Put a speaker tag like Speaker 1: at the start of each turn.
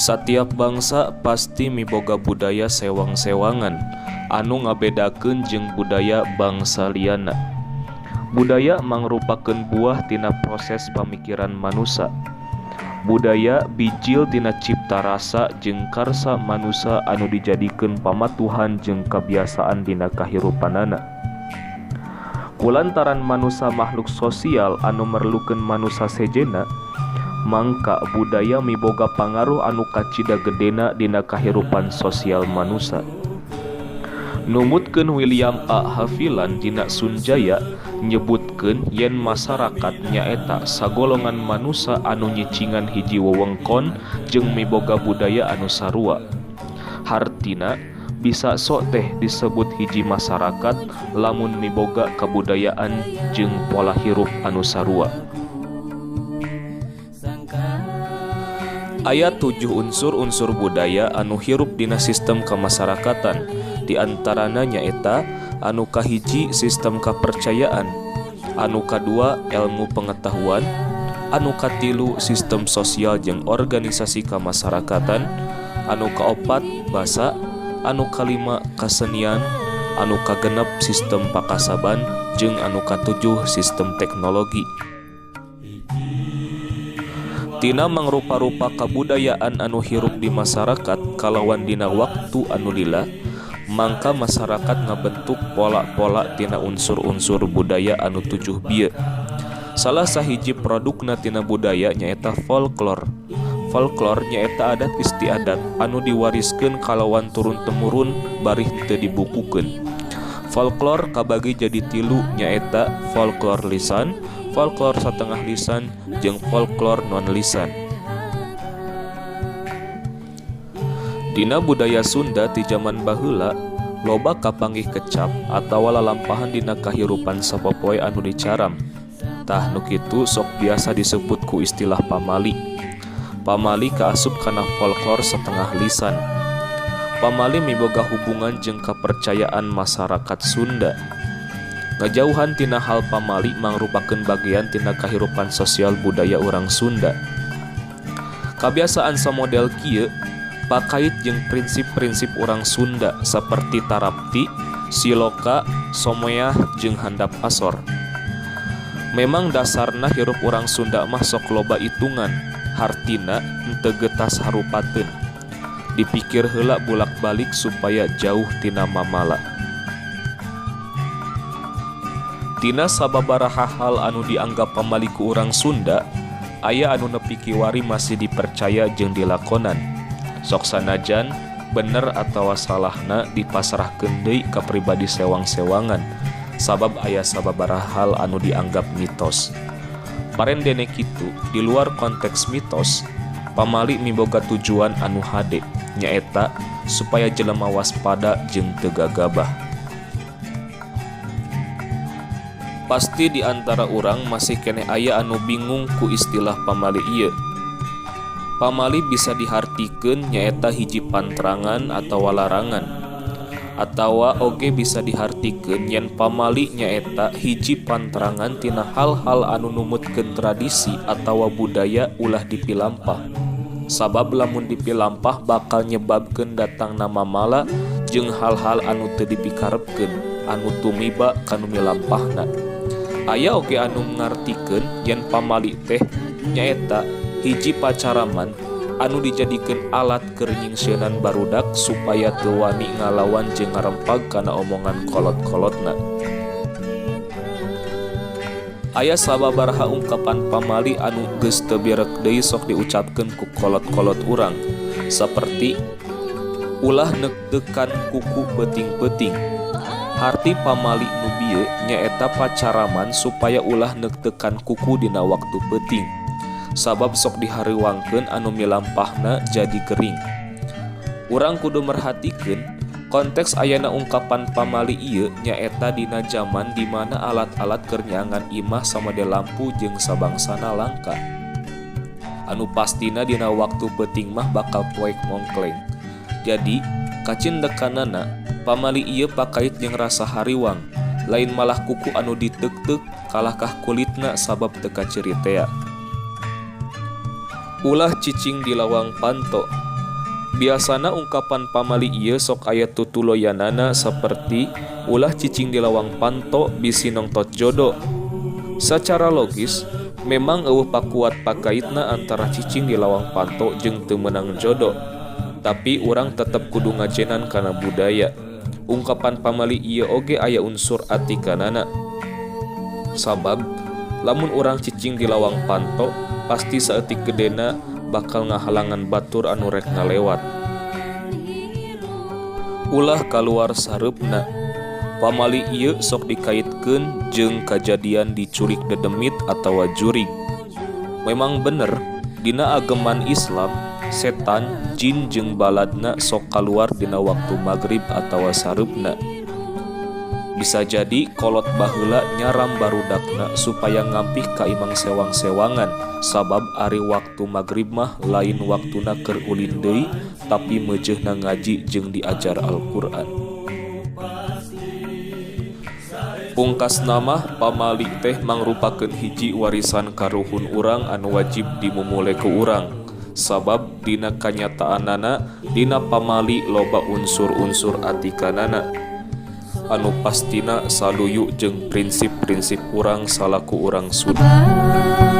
Speaker 1: Satiap bangsa pasti miboga budaya sewang-sewangan anu ngabedakeun jeung budaya bangsa lianna. Budaya mangrupakeun buah tina proses pamikiran manusa. Budaya bijil tina cipta rasa jeung karsa manusa anu dijadikeun pamatuhan jeung kabiasaan dina kahirupanana. Kulantaran manusa makhluk sosial anu merlukeun manusa sejenna, mangka budaya miboga pangaruh anu kacida gedena dina kahirupan sosial manusa. Numutkeun William A. Haviland dina Sunjaya nyebutkeun yen masarakat nyaeta sagolongan manusa anu nyicingan hiji wewengkon jeung miboga budaya anu sarua. Hartina bisa sok teh disebut hiji masyarakat lamun miboga kabudayaan jeung pola hirup anu sarua. Aya 7 unsur-unsur budaya anu hirup dina sistem kemasyarakatan, di antarana nyaeta anu kahiji sistem kapercayaan, anu kadua ilmu pengetahuan, anu katilu sistem sosial jeung organisasi kemasyarakatan, anu kaopat basa, anu kalima kasenian, anu kagenep sistem pakasaban, jeung anu katujuh sistem teknologi. Tina mangrupa-rupa kabudayaan anu hirup di masyarakat kalawan dina waktu anu lila, mangka masyarakat ngabentuk pola-pola tina unsur-unsur budaya anu 7 bieu. Salah sahiji produkna tina budaya nyaeta folklor. Folklor nyaeta adat istiadat anu diwariskeun kalawan turun-temurun barih teu dibukukeun. Folklor kabagi jadi 3 nyaeta folklor lisan, folklor satengah lisan, jeung folklor non lisan. Dina budaya Sunda ti jaman baheula, loba kapanggih kecap atawa lalampahan dina kahirupan sapopoe anu dicaram. Tah nu kitu sok biasa disebut ku istilah pamali. Pamali kaasup kana folklor setengah lisan. Pamali miboga hubungan jeung kapercayaan masyarakat Sunda. Ngajauhan tina hal pamali mangrupakeun bagian tina kahirupan sosial budaya urang Sunda. Kabiasaan samodel kieu pakait jeung prinsip-prinsip urang Sunda saperti tarapti, siloka, somoyah jeung handap asor. Memang dasarna hirup urang Sunda mah sok loba itungan, hartina henteu getas harupateun. Dipikir heula bulak-balik supaya jauh tina mamala. Tina sababaraha hal anu dianggap pamali ku urang Sunda, aya anu nepi kiwari masih dipercaya jeung dilakonan. Sok sanajan bener atawa salahna dipasrahkeun deui ka pribadi sewang-sewangan, sabab aya sababaraha hal anu dianggap mitos. Parendene kitu, di luar konteks mitos, pamali miboga tujuan anu hade, nyaeta supaya jelema waspada jeung teu gagabah. Pasti di antara urang masih keneh aya anu bingung ku istilah pamali ieu. Pamali bisa dihartikeun nyaeta hiji pantrangan atawa larangan. Atawa oge bisa dihartikeun yen pamali nyaeta hiji pantrangan tina hal-hal anu numutkeun tradisi atawa budaya ulah dipilampah. Sabab lamun dipilampah bakal nyebabkeun datangna mamala jeung hal-hal anu teu dipikarepkeun anu tumiba kanu milampahna. Aya oge anu ngartikeun yen pamali teh nyaeta hiji pacaraman anu dijadikeun alat keur nyingsieunan barudak supaya teu wani ngalawan jeung ngarempag kana omongan kolot-kolotna. Aya sababaraha ungkapan pamali anu geus teu birek deui sok diucapkeun ku kolot-kolot urang, saperti ulah neukdeukan kuku peuting-peuting. Harti pamali nu bieu nyaeta pacaraman supaya ulah neukdeukan kuku dina waktu peuting, sabab sok dihareuwangkeun anu milampahna jadi gering. Urang kudu merhatikeun konteks ayana ungkapan pamali ieu nyaeta dina jaman di mana alat-alat keur nyaangan imah samade lampu jeung sabangsana langka. Anu pastina dina waktu peuting mah bakal poek mongkleng. Jadi kacindekanana pamali ieu pakait jeung rasa hariwang, lain malah kuku anu diteukteuk kalahkah kulitna sabab teu kaciri tea. Ulah cicing di lawang panto. Biasana ungkapan pamali ieu sok aya tutuloyanana saperti ulah cicing di lawang panto bisi nongtot jodo. Sacara logis, memang euweuh pakuat pakaitna antara cicing di lawang panto jeung teu meunang jodo. Tapi urang tetep kudu ngajenan kana budaya. Ungkapan pamali ieu oge aya unsur atikanana. Sabab lamun urang cicing di lawang panto pasti saeutik gedena bakal ngahalangan batur anu rek ngalewat. Ulah kaluar sareupna. Pamali ieu sok dikaitkeun jeung kajadian diculik dedemit atawa jurig. Memang bener, dina ageman Islam, setan, jin jeung baladna sok kaluar dina waktu magrib atawa sareupna. Bisa jadi kolot baheula nyaram barudakna supaya ngampih ka imang sewang-sewangan sabab ari waktu magrib mah lain waktuna keur ulin deui tapi meujeuhna ngaji jeung diajar Al-Qur'an. Pungkasna mah pamali teh mangrupakeun hiji warisan karuhun urang anu wajib dimumule ku urang. Sabab dina kanyataanana dina pamali loba unsur-unsur atikanana anu pastina saluyu jeung prinsip-prinsip urang salaku urang Sunda.